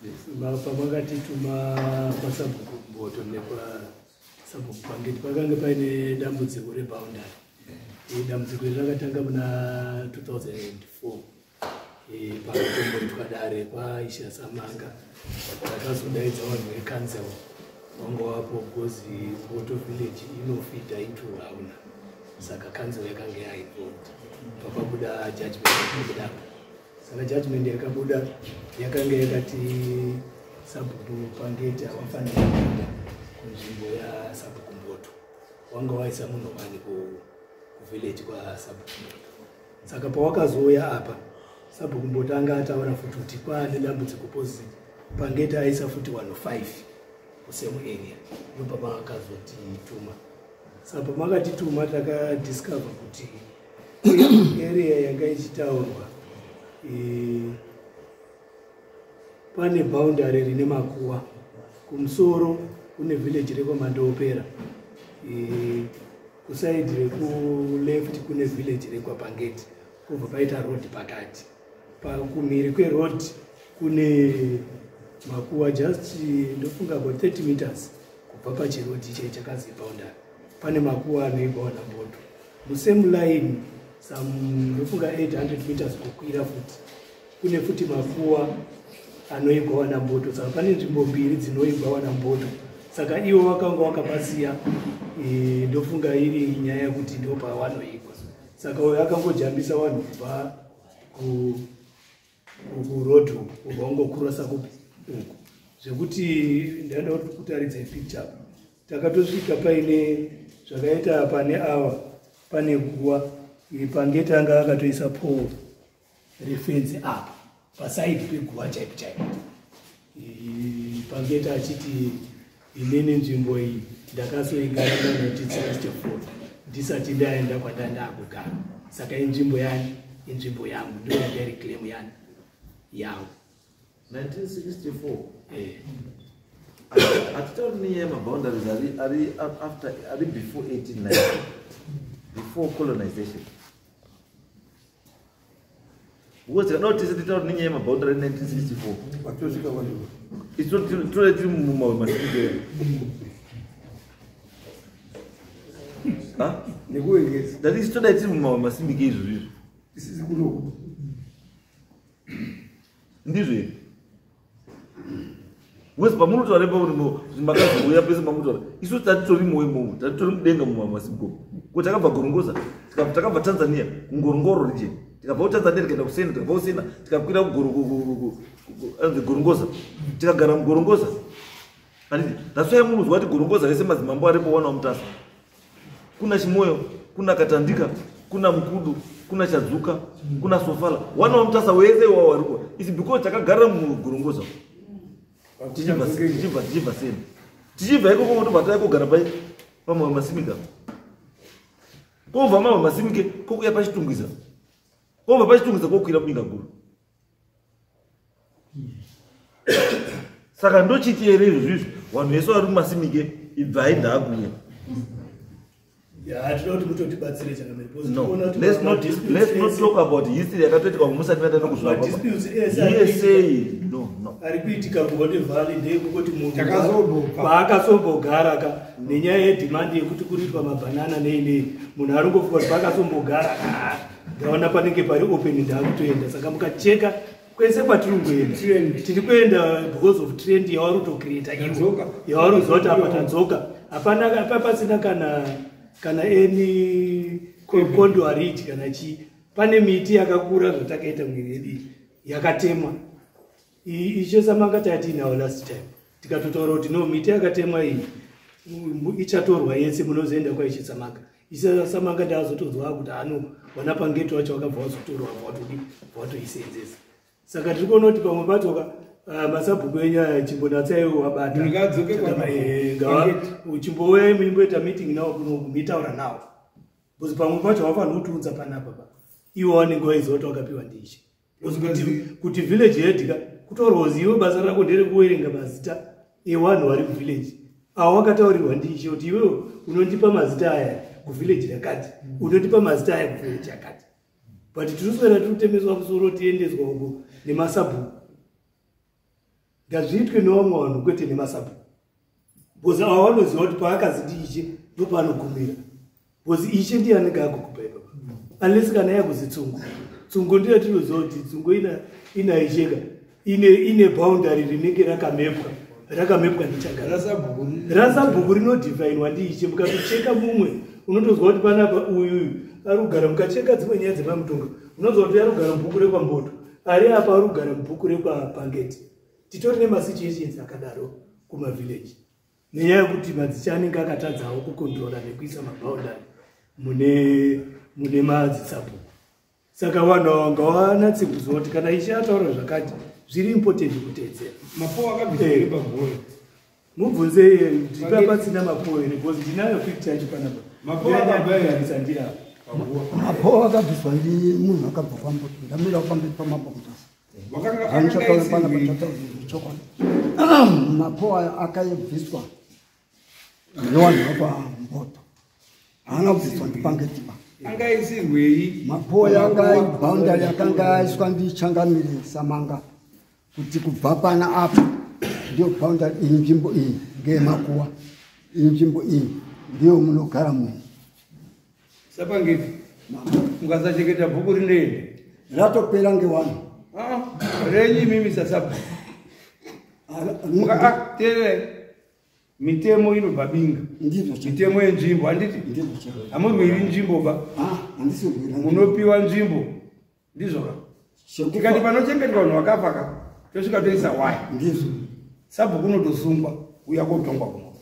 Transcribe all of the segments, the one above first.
Pamakatituma kwasabhuku Mboto nekwasabhuku Pangeti, pakange paine dambudziko reboundary. Dambudziko iri rakatanga muna 2004, pakatomboitwa dare kwaIshe Samanga. Takazodaidza vanhu vecouncil vanga vapo because Mboto village inofeeda into Rauna, saka council yakanga yainvolved. Papabuda judgment yakabuda. Saka judgment yakabuda yakanga yakati sabhuku Pangeti havafaniri kuenda kunzvimbo yasabhuku Mboto. Wanga waisa munhu wani kuvillage kwasabhuku Mboto. Saka pawakazouya apa, sabhuku Mboto anga ataura futi kuti kwaane dambudziko pozi Pangeti aisa futi vanhu 5 kusame area. Ndopavakazotituma. Saka pamakatituma, takadiscover kuti area yanga ichitaurwa, pane boundary rine makuwa. Kumusoro kune village rekwaMandoopera, kuside rekuleft kune village rekwaPangeti, kubva paita road pakati. Kumhiri kweroad kune makuwa, just ndofunga about 30 meters kubva pachiroad ichai chakazi boundary, pane makuwa anoigwa naMboto. Musame line, some ndofunga 800 meters kukwira futi, kune futi makuwa anoigwa vanaMboto. Saka pane nzvimbo mbiri dzinoigwa vanaMboto. Saka ivo vakanga wakapasiya, ndofunga iri nyaya yekuti ndo pavanoigwa. Saka uyo akangojambisa vanhu kubva kuroad ubva ungocrossa kupi uku, zvekuti ndaenda kuti kutaridza picture. Takatosvika paine zvakaita pane awa, pane guwa. Pangeti anga akatoisa pole refence apa paside peguwa chaipo chaipo. Pangeti achiti, "Inini nzvimbo iyi ndakasoigara na1964 ndisati ndaenda kwandanda kugara, saka inzvimbo yani, inzvimbo yangu, ndo yanga iri claim yani yangu." 1964? Eh. Hatitauri nenyaya yemaboundaries ari after, ari before 1890, before colonization, because tikada kuti tese titauri nenyaya yemaboundary 1964, Watosvika vanhu. Tode tiri mumasimikera. Nekuwengeza. That is, todai tiri mumamasimike izvozvo izvo. Isisi kunoku. Ndizvo here? Because pamunotaura ipapo kuti makazouya pese pamunotaura, isu tatitorimo imomo, tatitori mudenga mumamasimiko, kuti takabva Gorongoza, takabva Tanzania kuNgorongoro region, tikabva kuTanzania tikaenda kuSena, tikabva kuSena tikakwira anzi Gorongoza, tikagara muGorongoza, handiti? That's why munozwa kuti Gorongoza vese madzimambo aripo wana Mutasa, kuna Chimoyo, kuna Katandika, kuna Mukudu, kuna Chadzuka, kuna Sofala, wana waMutasa wese iwawo wariko. Isi because takagara muGorongoza, tichibva Sena, tichibva ikoko, tobva taya kugara pai pamwe Masimika, kobva mamwe Masimike kokuya paChitungwiza, kobva paChitungwiza kokwira Kubinga Guru. Saka ndochiti here izvozvo izvo, vanhu vese vari kumasimike, ibvai, ndaakuuya. Ya, tinoda kuti mutotibatsire chakamiri. No, let's not talk about history yakatoitika musati maita nokuzvakwa. Madisputes ese Yesei, no. ari kuitika kuHonde Valley ndeyekungoti munhu Takazoboka. paakasombogara ka, nenyaya yedemand yekuti kuriitwa mabhanana nei nei, munhu ari ngofunga kuti paakasombogara, ah, ndaona panenge pari open, ndaakutoenda. Saka mukacheka kwese kwatiri kuenda, Trend. tiri kuenda because of trend yavari kutocreata ivo, Tadzoka. yavari kuziva kuti apa tadzoka. Hapana pa pasina kana any contour ridge kana chii. Pane miti yakakura zvatakaita mwiri yedu iyi yakatemwa. Ishe Samanga tatiinawo last time, tikatotaura kuti no, miti yakatemwa iyi ichatorwa yese, munozoenda kwaIshe Samanga. Ishe Samanga ndaazotonzwa kuti ano vana Pangeti wacho vakabva vazotorwa, vatodi vatoisenzesa. Saka tiri kuona kuti pamwe pacho masabhuku enyu aya chimbonatsaiwo wabata. Ngadzoke Chakama- Chimbouyai muimboita meeting nawo kuno, mitaura nawo, because pamwe pacho havafaniri kutiudza panapa pa iwo vanenge vaiziva kuti wakapiwa ndiIshe. Because kuti village head ka kutorwa kuzi iwe basa rako nderekuwerenga mazita evanhu vari kuvillage, avo wakataurirwa ndiIshe kuti iwewe unondipa mazita aya kuvillage rakati, unondipa mazita aya kuvillage yakati. But tinoswera tiri kutemeswa musoro, tiendeswa uko nemasabhuku. Ngazviitwe nevamwe vanhu, kwete nemasabhuku, because ava vanoziva kuti paakazi ndiishe ndopaanogumira, because ishe ndiye anenge agokupa ipapa, unless kana yakuzi tsungu. Tsungu ndiyo tinoziva kuti tsungu ina isheka, ine boundary rinenge rakamepwa ndichagara. Rasabhuku. Rasabhuku rinodhifainwa ndiishe. Mukatocheka mumwe, unotozwa kuti panapa uyuyu ari kugara. Mukacheka dzimwe nyaya dzemamutongo, unonzwa kuti ari kugara mubhuku rekwaMboto, ari apa ari kugara mubhuku rekwaPangeti. Titori nemasituations akadaro kumavhillaji, nenyaya yekuti madzishe anenge akatadzawo kucontrola nekuisa maboundary mune madzisabhuku. Saka vanhu ava ngavanatse kuziva kuti kana ishe ataura zvakati, zviri important kuteedzera. Mapowo akabviswa here paguva? Mubvunze ndipa pasina mapowo here, because ndinayo picture yacho panapa. Mapowo akabva here? Ndiyandisa ndirapa. Paguva. Mapowo akabviswa ndi munhu akabva kwaMboto. Ndamira pamberi pamambo Mutasa. Wakanga Zvandichataura panapa aisirwei? tataura chokwadi. Mapowo aya akaibviswa nevanhu vekwaMboto, haana kubviswa ndiPangetiba. Angaisirwei? Mapowo yanga iboundary yakanga yaiswa ndichangamire Samanga kuti kubva pana apa ndiyo boundary iyi, nzvimbo iyi ngeyemakuwa, iyi nzvimbo iyi ndiyo munogara munhu. SaPangeti, mukasachengeta bhuku rinoenda. Ratopera ngewanhu. Ah, renyu imimi sasabhuku. Teererai, mitemo inobva Binga. Ndizvo chaizvo. Mitemo yenzvimbo, handiti? Ndizvo chaizvo. Hamurwiri nzvimbo ba. Ah, handisi kurwira. Munopiwa nzvimbo, ndizvoka? Tikati panochengetwa vanhu vakafa ka, tosvika toisa waya. Ndizvo. Sabhuku unotosungwa, uya kotongwa kuno,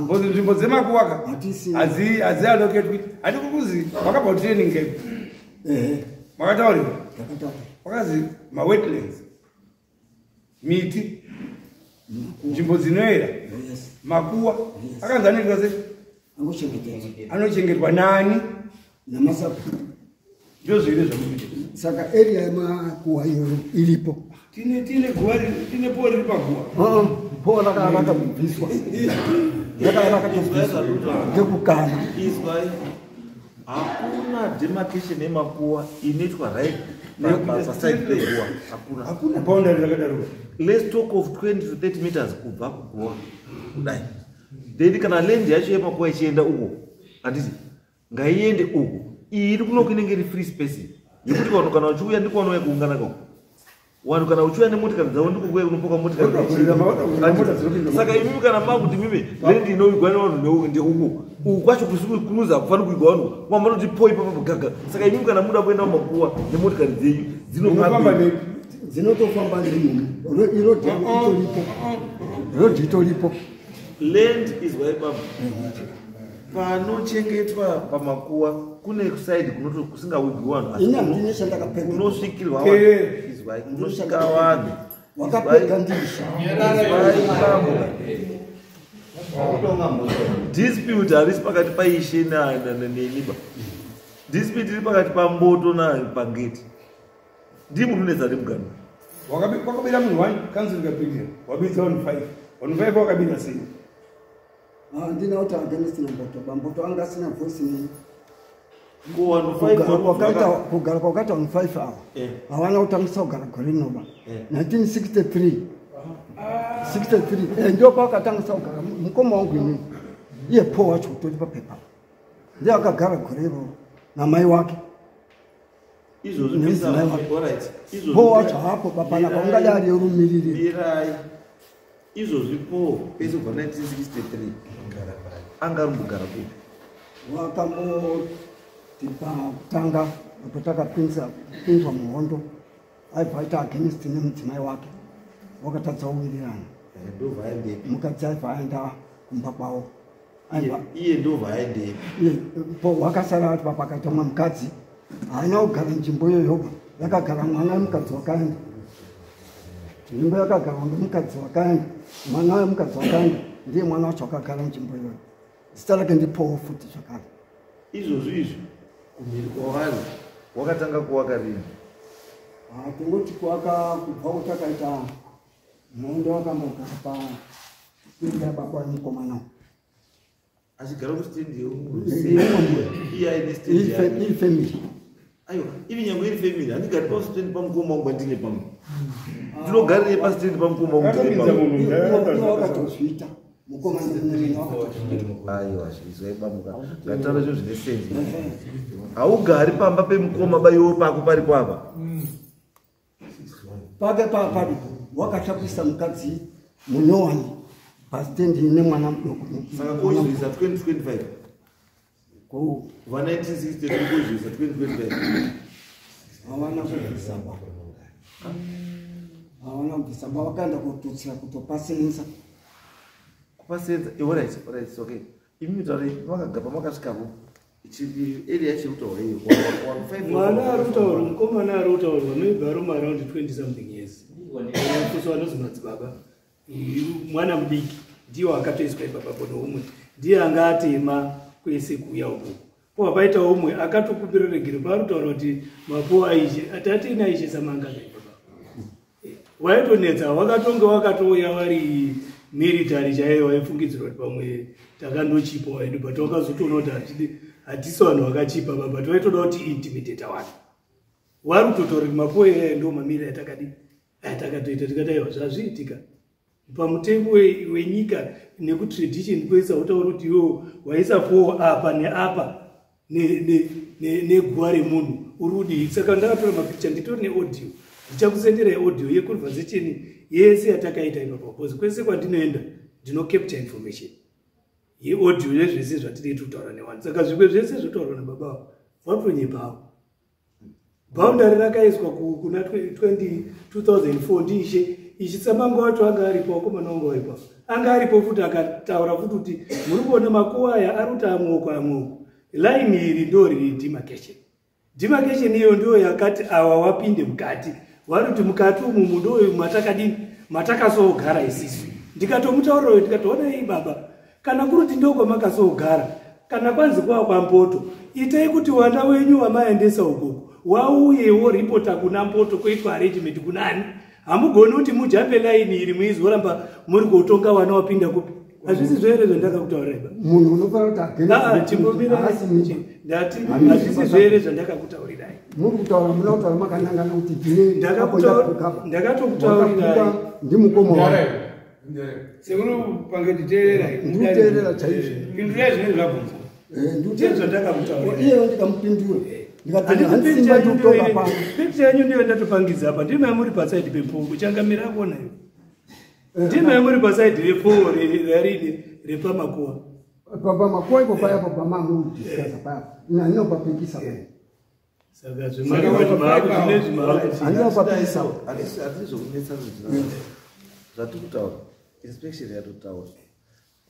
because nzvimbo dzemakuwa ka Hatisi. hadzialoketwi. Handi kukuzi wakabva kutraining camp? Ehe. Makataurirwa? Ndakataura. Wakazi mawetlands, miti, nzvimbo dzinoera, makuwa akanzi anoitwa sei? Angochengetedzwa. Anochengetwa nani? Namasabhuku. Ndozviri zvamukuita. Saka area yemakuwa iyoyo iripo. Tine guva tine powo riri paguva. Powo rakabviswa, rakatobviswa ngekukana. Izwai, hakuna demarcation yemakuwa inoitwa right paside peguwa, hakuna. Hakuna boundary rakadaro. Let's talk of 20 to 30 meters kubva kuguwa kudai. Then kana land yacho yemakuwa ichienda uko, handiti ngaiende uko? Iyi iri kunoku inenge iri free space yekuti vanhu kana vachiuya ndiko vanouya kuungana kako. Vanhu kana uchiuya nemotikari dzavo, ndiko kuuya kunopoka motikari. Mota dzinopinda. Saka imimi kana makuti mimi land inovigwa nevanhu ndeuko, uku kwacho kuruza hakufaniri kuigwa vanhu, mamanoti po ipapo gaga. Saka imimi kana muda kuenda mumakuwa nemotikari dzenyu, Munofamba dzinofamba nepi? Dzinotofamba nemumu, irodhi itoripo, rodhi itoripo. Land is waibaba panochengetwa pamakuwa kune side kunoto kusingawigwi vanhu, asi Ini handine chandakapega. kunosvikirwa Teerera. vanhu. Izwai, kunosvika vanhu. Wakapega ndisha. Izwai bambo, dispute harisi pakati paishe neniba. Dispute iri pakati paMboto naPangeti. Ndii muri kunetsa nemugano. Wakabira munhu one, council ikapindira, wabidza vanhu five. Vanhu five wakabira sei? Handina kuti against naMboto. BaMboto anga asina voice neni. Ko vanhu five Kugara kwakaita vanhu five ava, havana kutangisa kugara gore rinoba, 1963, 63. Ndio pavakatangisa kugara. Mukoma wangu inini, iye po wacho utori papepa, ndiye akagara gore iroro namai wake. Izvozvi Nemudzimai wake. Alright, izvozvi Po wacho hapo papanapa, ungadi ari yerumiriri. Mirai. Izvozvi po pese kubva 1963 anga ari kumbogara kupi? Wakamboti pakutanga apo takapinzwa muhondo, aibva aita against nemudzimai wake, wakatadza kuwirirana. Ndobva aendepi? Mukadzi aibva aenda kumba kwavo. Aibva Iye ndobva aendepi? Iye, po wakasara ati pakaita mumwe mukadzi, haana kugara nzvimbo iyoyoba. Yakagara mwana wemukadzi wakaenda, nzvimbo yakagarwa ngemukadzi wakaenda, mwana wemukadzi wakaenda, ndiye mwana wacho akagara nzvimbo iyoyo. Zita rake ndipowo futi zvakare. Izvozvi izvi kumhiri kwavari wakatanga kuwaka rini? Ah, tingoti kuwaka kubva kuti akaita muhondo, wakambogara pastendi yababa wemukomana. Achigara kustendi? Yemumwe. Iye aine stendi yake. Ifamily. Aiwa, ivi nyange iri family, handigari pasitendi pamukoma wangu andine pamwe. Ndinogarirei pasitendi pamukoma wangu ndine Akapinza pamwe? munhu. Wakatozviita mukoma nemunina wakatozviita. Aiwa, izwai bamuka, ngataura zvinhu zvine senzi. Haugari pamba pemukoma baiwo pako paripo apa. Pake paripo wakatapisa mukadzi munyowani pasitendi nemwana mudoko. Saka kozvisa 2025. Ko- Kubva 1963 kozvisa 2025. Havana kubvisa ba, havana kubvisa ba, vakaenda kotutsira kutopasenza. Kupasenza, alright, alright, it's okay. Imi tauri makagapa makasvikapo. Area yacho kutaura iyo. Mwana ari kutaurwa, mukomana ari kutaurwa, maybe ari around 20 something years, fuso anozi madzibaba. Mwana mudiki ndiwo akatoiswa ipapapo noumwe, ndiye anga atema kwese kuuya ukoko. Pobva paita umwe akatokumbira regero paari kutaura kuti mapowo aishe tatina Ishe Samanga kaipapa waitonetsa, wakatonge wakatouya vari military chaiyo, waifungidzirwa kuti pamwe takandochipa waedu, but wakazotoona kuti hatisi vanhu vakachipa ba, but waitoda kuti intimidate vanhu. Wari kutotaura kuti mapowo aya ndo mamiri atakadi atakatoita, tikati aiwa, zvazviitika pamutemo wenyika nekutradition kwese. Hautauri kuti iwo waisa powo apa neapa neguva remunhu uri kudii. Saka ndakatora mapicha, nditori neaudio, ndichakusenderai audio yeconversation yese yatakaita ipapo, because kwese kwandinoenda ndinocapture information yeaudio yezvese zvatinenge kutaura nevanhu. Saka zvimwe zvese zvotaurwa nababa avo vatonyepawo. Boundary rakaiswa kuna 20 2004 ndiishe ichitsamanga wacho anga aripo, wakomana wanga waripo anga aripo futi, akataura futi kuti muri kuona makuva aya ari kuti amwoko amwoko, line iri ndo riri demarcation. Demarcation iyo ndo yakati awa wapinde mukati, vari kuti mukati umu ndo matakadini matakasogara isisu. Ndikatomutaurirayo, ndikatoonai baba, kana kuri kuti ndokwamakasogara, kana kwanzi kwava kwaMboto, itai kuti wana wenyu wamaendesa ukoko wauye woripota kuna Mboto, kuitwa arrangement kunani. Hamugoni kuti mujambe line iri muizoramba muri kutonga wana wapinda kupi. Hazvisi zvoere zvandakakutaurirai ba? Munhu unofanira kuti Ah, chimbomira. haasi mimba. Ndati hazvisi zvoere zvandakakutaurirai. Muri kutaura, muna kutaura makanangana kuti tine Ndakatokutaurirai. Ndimukoma wangu. Sekuru pange nditeererai. Ndikuteerera chaizvo. Pindurai zvinenge zvabvunza. Ndiye zvandakakutaurirai. Iyeyo ndikamupindura, ndikati handisimba ndikutonga pano. Pikicha yenyu ndiyo ndatopangidza apa, ndima yamuri pasaidi pepowo kuchangamira kuona iyo, ndima yamuri pasaidi repowo rarini repamakuwa. Pamakuwa ipo payapo pamamudiscasa payapo, ine handinopapikisa. Saka zvemakati zvinezvi maakuti Handinopapikisa. Hatisi zvokunetsa zvatiri kutaura, inspection yatotaura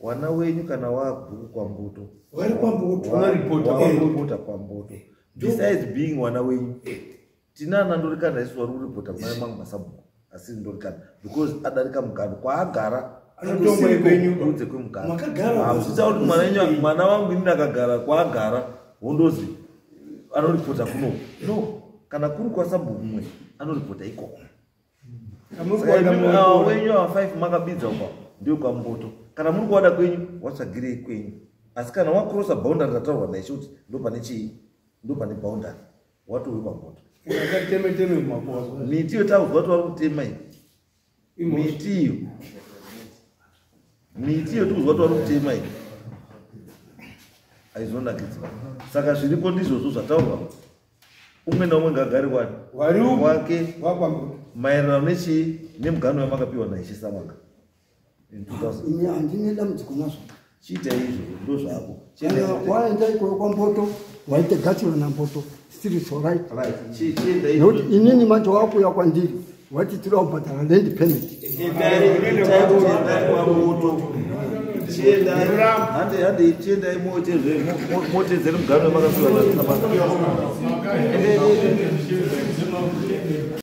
wana wenyu kana wabhuku kwaMbuto. Wari kwaMbuto. Unoripota. Waripota kwaMbuto. Besides being wana wenyu, tina ana ndorikana isu vari kuripota kuna mamwe masabhuku asiri ndorikana because adarika mugano kwaagara. Anotongwa ikwenyu. Kunze kwemugano. Makagara. Hazviita kuti mwana wangu ini ndakagara kwaagara wondozi anoripota kuno. No, kana kuri kwasabhuku mumwe anoripota ikoko. Saka imimi ava wenyu ava 5 makabidza upa ndio kwaMboto. Kana muri kuwada kwenyu, watsvagirei kwenyu, asi kana wakrosa boundary rataurwa naishe kuti ndo pane chii, ndo pane boundary, watove kwaMboto. Akateme teme mumakuwa. Miti iyo tauzwa kuti vari kutema iyi, miti iyo, miti iyo tikuzwa kuti vari kutema iyi haizonakidzwa. Saka zviripo ndizvozvo zvataurwa, umwe naumwe ngaagare wani Wari upi? wake WakwaMboto. maererano nechii, nemugano wamakapiwa naishe Samanga in 2000. Ini handine dambudziko nazvo. Chiitai izvozvo, ndo zvako. Kana waenda ikoyo kwaMboto, waite gachirwa naMboto, still is alright. Chiendai. Nekuti inini manje wakuuya kwandiri waiti tiri kubhadhara land payment. Endai kwaMboto, chiendai, hande hande, chiendai motedzere mugano wamakapiwa naSamanga.